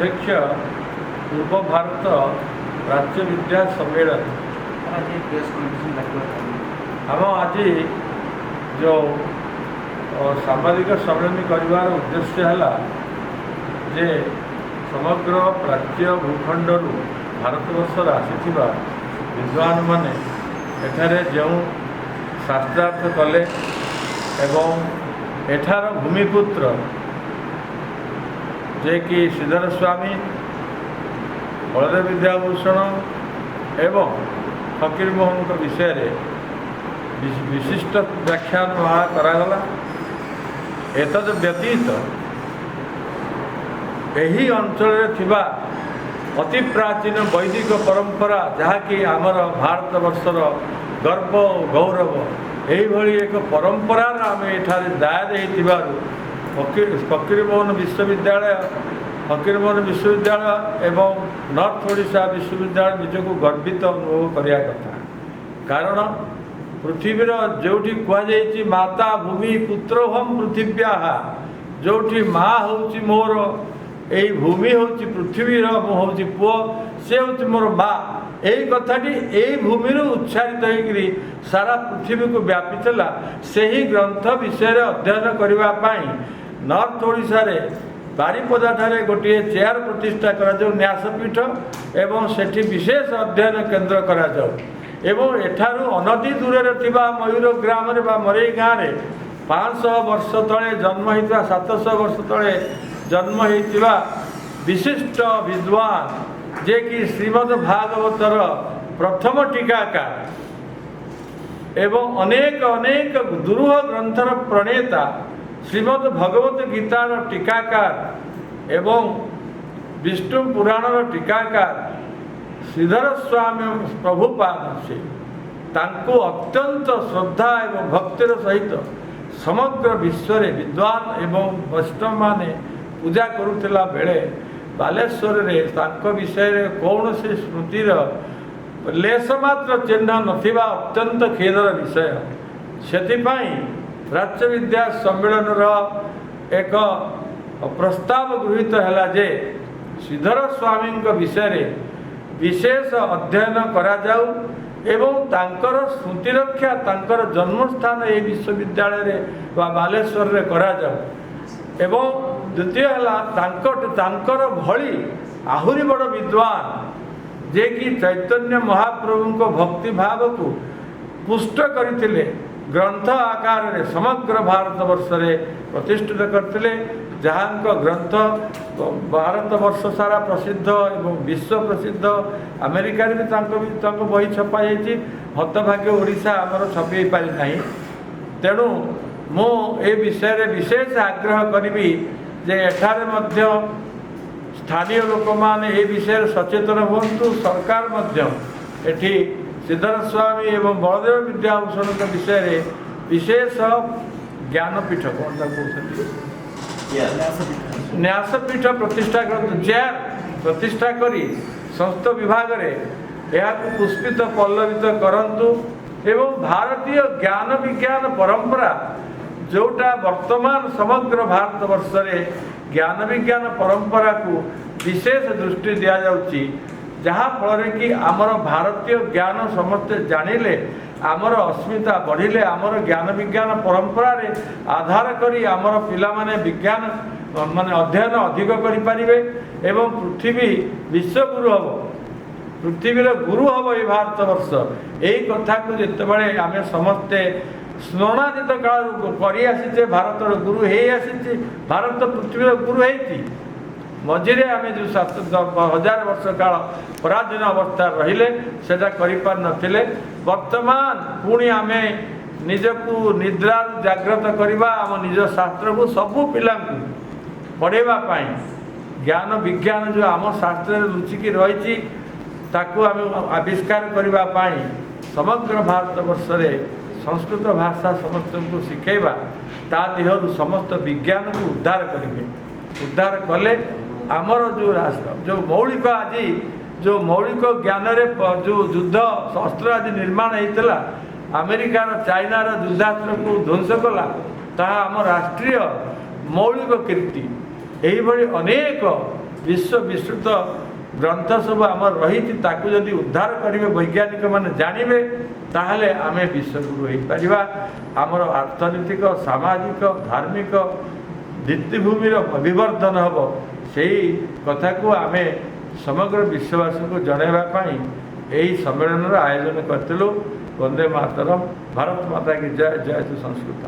ଅଧ୍ୟକ୍ଷ, ପୂର୍ବ ଭାରତ ପ୍ରାଚ୍ୟ ବିଦ୍ୟା ସମ୍ମିଳନୀ। ଆଜି ପ୍ରେସ୍ କନଫରେନ୍ସ ଡାକିବାର? ଆମ ଆଜି ଯେଉଁ ସାମ୍ବାଦିକ ସମ୍ମିଳନୀ କରିବାର ଉଦ୍ଦେଶ୍ୟ ହେଲା ଯେ ସମଗ୍ର ପ୍ରାଚ୍ୟ ଭୂଖଣ୍ଡରୁ ଭାରତବର୍ଷର ଆସିଥିବା ବିଦ୍ୱାନମାନେ ଏଠାରେ ଯେଉଁ ଶାସ୍ତ୍ରାର୍ଥ କଲେ ଏବଂ ଏଠାର ଭୂମିପୁତ୍ର ଯିଏକି ଶ୍ରୀଧର ସ୍ୱାମୀ, ବଳଦେବ ବିଦ୍ୟାଭୂଷଣ ଏବଂ ଫକୀରମୋହନଙ୍କ ବିଷୟରେ ବିଶିଷ୍ଟ ବ୍ୟାଖ୍ୟାନ ମାଳା କରାଗଲା। ଏତଦ୍ ବ୍ୟତୀତ ଏହି ଅଞ୍ଚଳରେ ଥିବା ଅତି ପ୍ରାଚୀନ ବୈଦିକ ପରମ୍ପରା, ଯାହାକି ଆମର ଭାରତବର୍ଷର ଗର୍ବ ଓ ଗୌରବ, ଏହିଭଳି ଏକ ପରମ୍ପରାର ଆମେ ଏଠାରେ ଦାୟାଦ ହେଇଥିବାରୁ ଫକୀରମୋହନ ବିଶ୍ୱବିଦ୍ୟାଳୟ ଏବଂ ନର୍ଥ ଓଡ଼ିଶା ବିଶ୍ୱବିଦ୍ୟାଳୟ ନିଜକୁ ଗର୍ବିତ ଅନୁଭବ କରିବା କଥା। କାରଣ ପୃଥିବୀର ଯେଉଁଠି କୁହାଯାଇଛି "ମାତା ଭୂମି ପୁତ୍ରୋହମ୍ ପୃଥିବ୍ୟାଃ", ଯେଉଁଠି ମା ହେଉଛି ମୋର ଏଇ ଭୂମି ହେଉଛି ପୃଥିବୀର, ମୁଁ ହେଉଛି ପୁଅ, ସେ ହେଉଛି ମୋର ମା, ଏଇ କଥାଟି ଏଇ ଭୂମିରୁ ଉଚ୍ଚାରିତ ହେଇକରି ସାରା ପୃଥିବୀକୁ ବ୍ୟାପିଥିଲା। ସେହି ଗ୍ରନ୍ଥ ବିଷୟରେ ଅଧ୍ୟୟନ କରିବା ପାଇଁ ନର୍ଥ ଓଡ଼ିଶାରେ ବାରିପଦାଠାରେ ଗୋଟିଏ ଚେୟାର ପ୍ରତିଷ୍ଠା କରାଯାଉ, ନ୍ୟାସପୀଠ, ଏବଂ ସେଠି ବିଶେଷ ଅଧ୍ୟୟନ କେନ୍ଦ୍ର କରାଯାଉ। ଏବଂ ଏଠାରୁ ଅନତି ଦୂରରେ ଥିବା ମୟୂର ଗ୍ରାମରେ ବା ମରେଇ ଗାଁରେ 500 ବର୍ଷ ତଳେ ଜନ୍ମ ହେଇଥିବା, 700 ବର୍ଷ ତଳେ ଜନ୍ମ ହେଇଥିବା ବିଶିଷ୍ଟ ବିଦ୍ୱାନ, ଯିଏକି ଶ୍ରୀମଦ ଭାଗବତର ପ୍ରଥମ ଟୀକାକାର ଏବଂ ଅନେକ ଅନେକ ଦୁରୂହ ଗ୍ରନ୍ଥର ପ୍ରଣେତା, ଶ୍ରୀମଦ ଭଗବତ ଗୀତାର ଟୀକାକାର ଏବଂ ବିଷ୍ଣୁ ପୁରାଣର ଟୀକାକାର ଶ୍ରୀଧର ସ୍ୱାମୀ ପ୍ରଭୁପାଦ, ସେ ତାଙ୍କୁ ଅତ୍ୟନ୍ତ ଶ୍ରଦ୍ଧା ଏବଂ ଭକ୍ତିର ସହିତ ସମଗ୍ର ବିଶ୍ୱରେ ବିଦ୍ୱାନ ଏବଂ ବୈଷ୍ଣବମାନେ ପୂଜା କରୁଥିଲା ବେଳେ ବାଲେଶ୍ୱରରେ ତାଙ୍କ ବିଷୟରେ କୌଣସି ସ୍ମୃତିର ଲେଶ ମାତ୍ର ଚିହ୍ନ ନଥିବା ଅତ୍ୟନ୍ତ ଖେଦର ବିଷୟ। ସେଥିପାଇଁ ପ୍ରାଚ୍ୟ ବିଦ୍ୟା ସମ୍ମିଳନୀର ଏକ ପ୍ରସ୍ତାବ ଗୃହୀତ ହେଲା ଯେ ଶ୍ରୀଧର ସ୍ୱାମୀଙ୍କ ବିଷୟରେ ବିଶେଷ ଅଧ୍ୟୟନ କରାଯାଉ ଏବଂ ତାଙ୍କର ସ୍ମୃତିରକ୍ଷା ତାଙ୍କର ଜନ୍ମସ୍ଥାନ ଏହି ବିଶ୍ୱବିଦ୍ୟାଳୟରେ ବା ବାଲେଶ୍ୱରରେ କରାଯାଉ। ଏବଂ ଦ୍ୱିତୀୟ ହେଲା ତାଙ୍କର ଭଳି ଆହୁରି ବଡ଼ ବିଦ୍ୱାନ, ଯିଏକି ଚୈତନ୍ୟ ମହାପ୍ରଭୁଙ୍କ ଭକ୍ତିଭାବକୁ ପୁଷ୍ଟ କରିଥିଲେ, ଗ୍ରନ୍ଥ ଆକାରରେ ସମଗ୍ର ଭାରତବର୍ଷରେ ପ୍ରତିଷ୍ଠିତ କରିଥିଲେ, ଯାହାଙ୍କ ଗ୍ରନ୍ଥ ଭାରତବର୍ଷ ସାରା ପ୍ରସିଦ୍ଧ ଏବଂ ବିଶ୍ୱ ପ୍ରସିଦ୍ଧ, ଆମେରିକାରେ ବି ତାଙ୍କ ବହି ଛପା ଯାଇଛି, ହତଭାଗ୍ୟ ଓଡ଼ିଶା ଆମର ଛପେଇ ପାରିନାହିଁ। ତେଣୁ ମୁଁ ଏ ବିଷୟରେ ବିଶେଷ ଆଗ୍ରହ କରିବି ଯେ ଏଠାରେ ମଧ୍ୟ ସ୍ଥାନୀୟ ଲୋକମାନେ ଏ ବିଷୟରେ ସଚେତନ ହୁଅନ୍ତୁ। ସରକାର ମଧ୍ୟ ଏଠି ଶ୍ରୀଧର ସ୍ୱାମୀ ଏବଂ ବଳଦେବ ବିଦ୍ୟାଭୂଷଣଙ୍କ ବିଷୟରେ ବିଶେଷ ଜ୍ଞାନପୀଠ, କ'ଣ ତାକୁ କହୁଛନ୍ତି, ନ୍ୟାସପୀଠ ପ୍ରତିଷ୍ଠା କରନ୍ତୁ, ଚେୟାର ପ୍ରତିଷ୍ଠା କରି ସଂସ୍କୃତ ବିଭାଗରେ ଏହାକୁ ପୁଷ୍ପିତ ପଲ୍ଲବିତ କରନ୍ତୁ। ଏବଂ ଭାରତୀୟ ଜ୍ଞାନ ବିଜ୍ଞାନ ପରମ୍ପରା ଯେଉଁଟା ବର୍ତ୍ତମାନ ସମଗ୍ର ଭାରତବର୍ଷରେ ଜ୍ଞାନ ବିଜ୍ଞାନ ପରମ୍ପରାକୁ ବିଶେଷ ଦୃଷ୍ଟି ଦିଆଯାଉଛି, ଯାହାଫଳରେ କି ଆମର ଭାରତୀୟ ଜ୍ଞାନ ସମସ୍ତେ ଜାଣିଲେ, ଆମର ଅସ୍ମିତା ବଢ଼ିଲେ, ଆମର ଜ୍ଞାନ ବିଜ୍ଞାନ ପରମ୍ପରାରେ ଆଧାର କରି ଆମର ପିଲାମାନେ ବିଜ୍ଞାନ ମାନେ ଅଧ୍ୟୟନ ଅଧିକ କରିପାରିବେ ଏବଂ ପୃଥିବୀ ବିଶ୍ୱଗୁରୁ ହେବ, ପୃଥିବୀର ଗୁରୁ ହେବ ଏଇ ଭାରତବର୍ଷ। ଏଇ କଥାକୁ ଯେତେବେଳେ ଆମେ ସମସ୍ତେ ସ୍ମରଣାତୀତ କାଳରୁ କରି ଆସିଛେ, ଭାରତର ଗୁରୁ ହେଇ ଆସିଛି, ଭାରତ ପୃଥିବୀର ଗୁରୁ ହେଇଛି। ମଝିରେ ଆମେ ଯେଉଁ 7000 ବର୍ଷ କାଳ ପରାଧୀନ ଅବସ୍ଥାରେ ରହିଲେ, ସେଟା କରିପାରିନଥିଲେ। ବର୍ତ୍ତମାନ ପୁଣି ଆମେ ନିଜକୁ ନିଦ୍ରାରୁ ଜାଗ୍ରତ କରିବା, ଆମ ନିଜ ଶାସ୍ତ୍ରକୁ ସବୁ ପିଲାଙ୍କୁ ପଢ଼େଇବା ପାଇଁ, ଜ୍ଞାନ ବିଜ୍ଞାନ ଯେଉଁ ଆମ ଶାସ୍ତ୍ରରେ ଲୁଚିକି ରହିଛି ତାକୁ ଆମେ ଆବିଷ୍କାର କରିବା ପାଇଁ ସମଗ୍ର ଭାରତବର୍ଷରେ ସଂସ୍କୃତ ଭାଷା ସମସ୍ତଙ୍କୁ ଶିଖେଇବା, ତା ଦେହରୁ ସମସ୍ତ ବିଜ୍ଞାନକୁ ଉଦ୍ଧାର କରିବେ। ଉଦ୍ଧାର କଲେ ଆମର ଯେଉଁ ମୌଳିକ ଆଜି ଯେଉଁ ମୌଳିକ ଜ୍ଞାନରେ ଯେଉଁ ଯୁଦ୍ଧ ଶସ୍ତ୍ର ଆଜି ନିର୍ମାଣ ହେଇଥିଲା, ଆମେରିକାର ଚାଇନାର ଯୁଦ୍ଧାସ୍ତ୍ରକୁ ଧ୍ୱଂସ କଲା, ତାହା ଆମ ରାଷ୍ଟ୍ରୀୟ ମୌଳିକ କୀର୍ତ୍ତି। ଏହିଭଳି ଅନେକ ବିଶ୍ୱ ବିସ୍ତୃତ ଗ୍ରନ୍ଥ ସବୁ ଆମର ରହିଛି, ତାକୁ ଯଦି ଉଦ୍ଧାର କରିବେ, ବୈଜ୍ଞାନିକମାନେ ଜାଣିବେ, ତାହେଲେ ଆମେ ବିଶ୍ୱଗୁରୁ ହେଇପାରିବା। ଆମର ଅର୍ଥନୈତିକ, ସାମାଜିକ, ଧାର୍ମିକ ଭିତ୍ତିଭୂମିର ଅଭିବର୍ଦ୍ଧନ ହେବ। ସେଇ କଥାକୁ ଆମେ ସମଗ୍ର ବିଶ୍ୱବାସୀଙ୍କୁ ଜଣାଇବା ପାଇଁ ଏହି ସମ୍ମେଳନର ଆୟୋଜନ କରିଥିଲୁ। ବନ୍ଦେ ମାତରମ୍, ଭାରତ ମାତା କି ଜୟ, ଜୟ ତୁ ସଂସ୍କୃତ।